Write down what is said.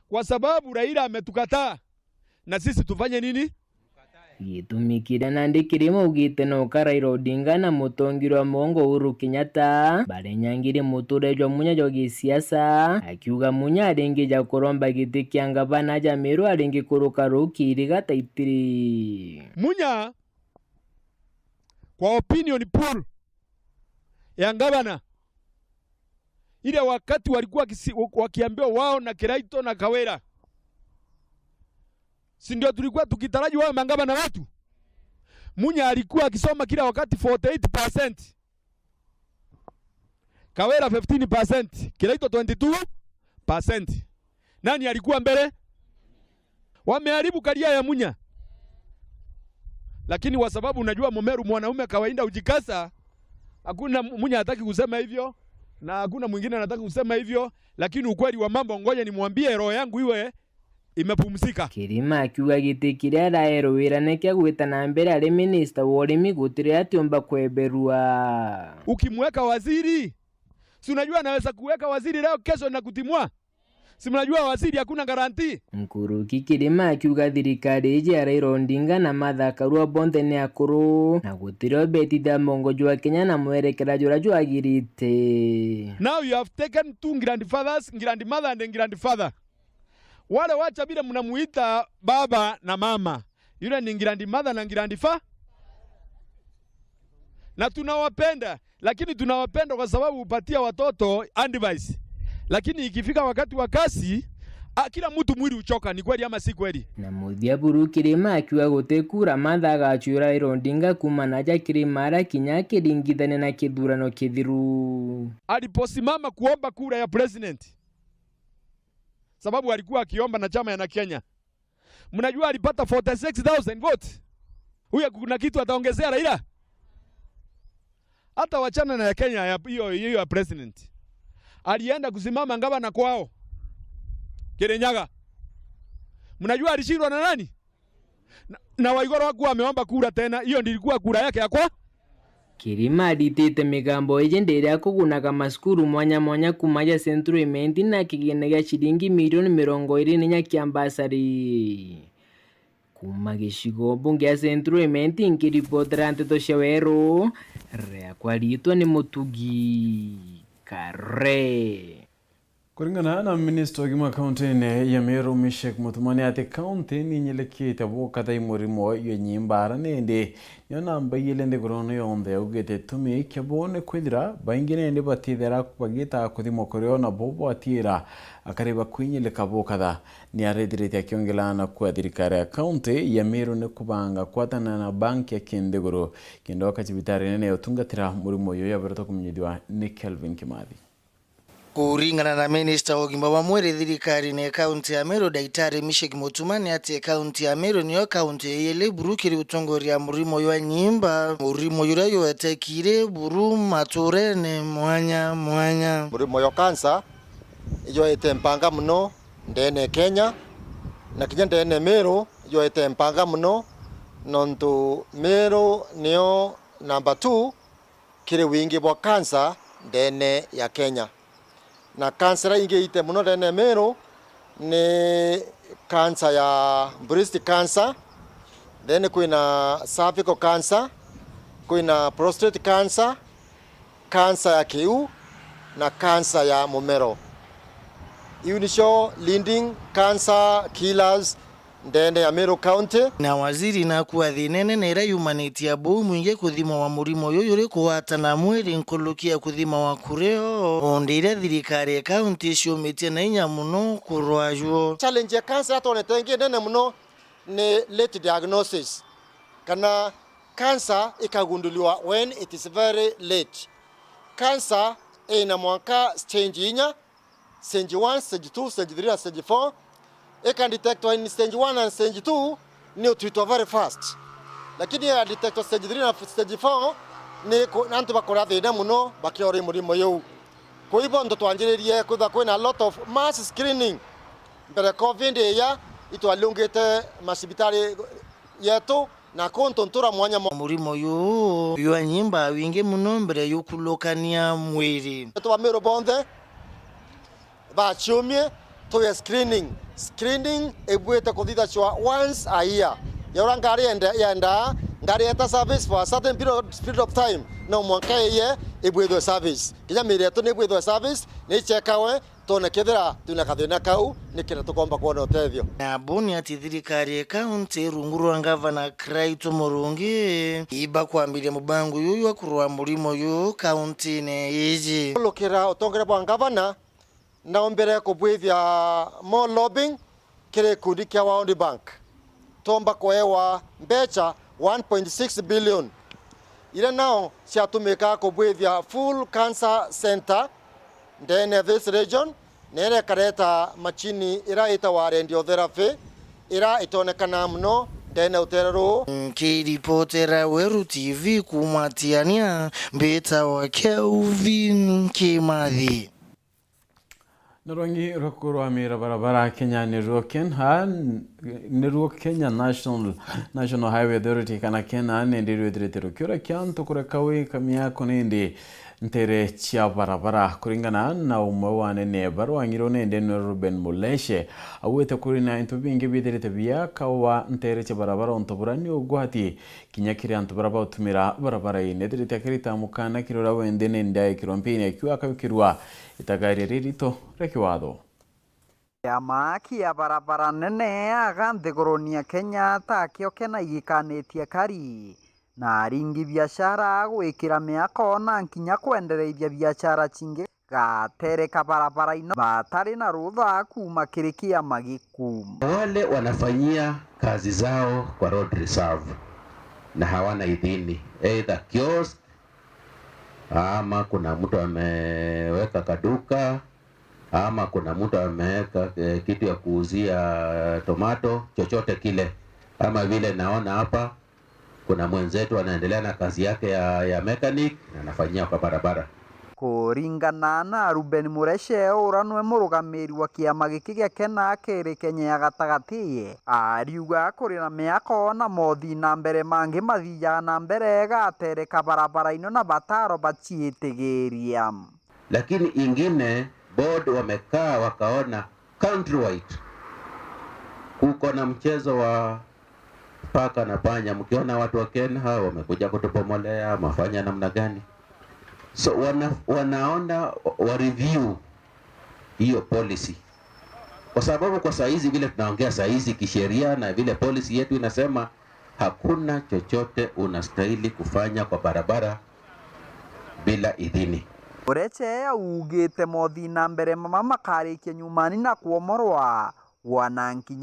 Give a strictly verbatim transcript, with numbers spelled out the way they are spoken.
kwa sababu Raila ametukataa, na sisi tufanye nini? Gitumi kiria nandi Kirima augite no ka Raila Odinga na mutongeria wa mugongo Uhuru Kenyatta barenyangire muturire jwa Munya jwa gisiasa, akiuga Munya aringi ja kuromba giti kia ngavana ja Meru aringi kuruka ruu kiiriga ta itiri. Munya, kwa opinion poll ya ngavana, ile wakati walikuwa wakisi- wakiambiwa wao na Kiraitu na Kawira, si ndio tulikuwa tukitaraji wawe mangavana wetu? Munya alikuwa akisoma kila wakati forty eight percent, Kawira fifteen percent, Kiraitu twenty two percent. Nani alikuwa mbele? Wameharibu career ya Munya. Lakini kwa sababu unajua Mumeru mwanaume kawaida hujikaza, hakuna Munya hataki kusema hivyo na hakuna mwingine anataka kusema hivyo, lakini ukweli wa mambo, ngoja nimwambie, roho yangu iwe imepumzika. Kirima akiuga giti kiria araerwe wira ni kia gwita na mbere ari minista wa urimi gutiri atiumba kweberua. Ukimweka waziri, si unajua anaweza kuweka waziri leo, kesho na kutimua? Si mnajua waziri hakuna guarantee? Nkuruki Kirima akiuga thirikari iji ya Raila Odinga na Martha Karua bonthe ni akuru na gutiri obetithia mongo jwa Kenya na mwerekera juria jwagirite. Now you have taken two grandfathers, grandmother and grandfather. Wale wacha vile mnamuita baba na mama, yule ni grandmother na grandfa-, na tunawapenda, lakini tunawapenda kwa sababu hupatia watoto advice, lakini ikifika wakati wa kazi, a, kila mtu mwili uchoka. Ni kweli ama si kweli? Na muthia buru Kirima akiuga guti kura Martha agacuura Raila Odinga kuuma na aja Kirima ara kinya akiringithania na kithurano kithiru. Aliposimama kuomba kura ya president, sababu alikuwa akiomba na chama ya na Kenya. Mnajua alipata forty six thousand votes. Huyo kuna kitu ataongezea Raila? Hata wachana na ya Kenya ya hiyo hiyo ya president. Alienda kusimama ngavana kwao Kirinyaga. Mnajua alishindwa na nani? Na, na Waiguru hakuwa ameomba kura tena. Hiyo ndio ilikuwa kura yake ya kwa Kirima aritite migambo iji ndiria akugunaga macukuru mwanya mwanya kuuma ja Central Imenti na kigina gia ciringi milioni mirongo iri na inya kia mbasari. Kuuma gicigo mbunge ya Central Imenti, nkiripotera nteto cia weru, riakwa riitwa ni Mutugi Kare. Kuringana na minista wa ugima kauntiine ya Meru, Mishek Mutuma, ni ati kaunti ni inyirikite bukatha i murimo jwa nyimba, ara nindi nio namba ijiri nthiguruune yonthe. Augite gitumi kia bo ni kwithira baingi nindi batithira bagita kuthimwa kurio, nabo bwatira akari bakwinyirika bukatha. Ni arithiritie akiongela na kwa thirikari ya kaunti ya Meru ni kubanga kwatana na banki ya kinthiguru, kenda oka cibitari nene ya utungatira murimo uyu yaberetwe kumenyithua ni Kelvin Kimathi. Kuringana na minista wa ugima bwa mwiri thirikarine ya kaunti ya Meru, Daktari Mishek Mutuma, ni ati kaunti ya Meru niyo kaunti ya ijiri buru kiri utongoria murimo jwa nyimba, murimo juria jwetekire buru maturene mwanya mwanya. Murimo jwa kansa ijwaite mpanga mono ndene ya Kenya, na kinya ndene ya Meru ijwaite mpanga mono, nontu Meru niyo namba two kiri wingi bwa kansa ndene ya Kenya. Na kansa iria ingi iite mono ndene ya Meru ni kansa ya breast cancer, then kwina cervical cancer, kwina prostate cancer, kansa ya kiu, na kansa ya mumero. Iu nicio leading cancer killers ndene ya Meru County. Na waziri naku athi nene na iria yumanitie abuu mwingi kuthimwa wa murimo uyu juri kugwatana mwiri nkuruki ya kuthima wa kurio, o ndi iria thirikari ya kaunti iciumitie na inya mono kurwa juo. Challenge ya cancer twonete ingi nene mono ni late diagnosis, kana cancer ikagunduliwa when it is very late. Cancer ina mwanka stage inya, stage one, stage two, stage three na stage four. Ika detectwa in stage one and stage two ni utwitwa very fast. Lakini ya detectwa stage three na stage four ni ku-, antu bakora thina mono bakiora murimo juu. Kwa hivyo ntu twanjiririe kwithwa kwina a lot of mass screening mbere covid iya itwaliungite macibitari yetu. Na kuntu ntura mwanya mwa murimo uyu jwa nyimba wingi mono mbere yukulukania mwiri. Antu ba Meru bonthe baciumie Tuye screening. Screening ibwite kuthithacwa once a year. Ya uria ngari yende-, yendaa, ngari yeta service for a certain period, period of time, no mwanka iye ibwithwe service. Kinya miiri yetu ni ibwithwe service, ni ichekawe, twone kethira twina kathina kau, nikenda tukomba kwona utethio. Na Boni ati thirikari ya kaunti rungu rwa ngavana Kiraitu Murungi ibakwambiria mubango juju jwa kurwaa murimo juju kauntine iji. Kulukira utongeria bwa ngavana, naombire kubwithia more lobbying kiri gikundi kia World Bank. Twomba kuewa mbecha one point six billion, iria nao ciatumika kubwithia full cancer center ndene ya this region, na iria ikareta machini iria itawa radiotherapy, iria itonekana muno ndene ya utere ruu. Nkiripotera Weru T V kuuma Tiania, mbitawa Kelvin Kimathi. Na rwangi rwa kurwamira barabara Kenya niruo Ken-, ha, niruo Kenya National, National Highway Authority kana KENHA nindi rwithirite rukiurakia antu kureka wika miako nindi ntere cia barabara. Kuringana na umwe wa anene ba rwangi ruu nindi ni Ruben Muleshe, augite kuri na into bingi bithirite biakawa ntere cia barabara untu bura ni ugwati kinya kiri antu bara bautumira barabara ii. Nethirite akirita mukana kiri uria wende nindi aikirwa mpini akiuga akabikirwa itagaria ririto ria kiwatho. Kiama kia barabara nene aga nthiguruni ya Kenya takio KENHA igikanitie kari na aringi biashara gwikira miako na nkinya kwendereithia biashara cingi gatere ka barabara ino batari na rutha kuuma kiri kiama giku. Wale wanafanyia kazi zao kwa road reserve na hawana idhini, either kiosk, ama kuna mtu ameweka kaduka, ama kuna mtu ameweka, eh, kitu ya kuuzia tomato, chochote kile. Ama vile naona hapa, kuna mwenzetu anaendelea na kazi yake ya, ya mechanic, na anafanyia kwa barabara. Kuringana na Ruben Mureshe, ura nwe murugamiri wa kiama giki gia KENHA kiri Kenya ya gatagati, ariuga kuri na miako na mothi na mbere mangi mathiaga na mbere gatere ka barabara ino na bataro baciitigiria. Lakini ingine, board wamekaa wakaona countrywide kuko na mchezo wa paka na panya. Mkiona watu wa KENHA wamekuja kutubomolea, mafanya namna gani? So wana-, wanaona wa review hiyo policy, kwa sababu kwa saa hizi vile tunaongea saa hizi kisheria na vile policy yetu inasema, hakuna chochote unastahili kufanya kwa barabara bila idhini. Mureshe augite mothi na mbere mama makarikia nyumani na kuomorwa wananki.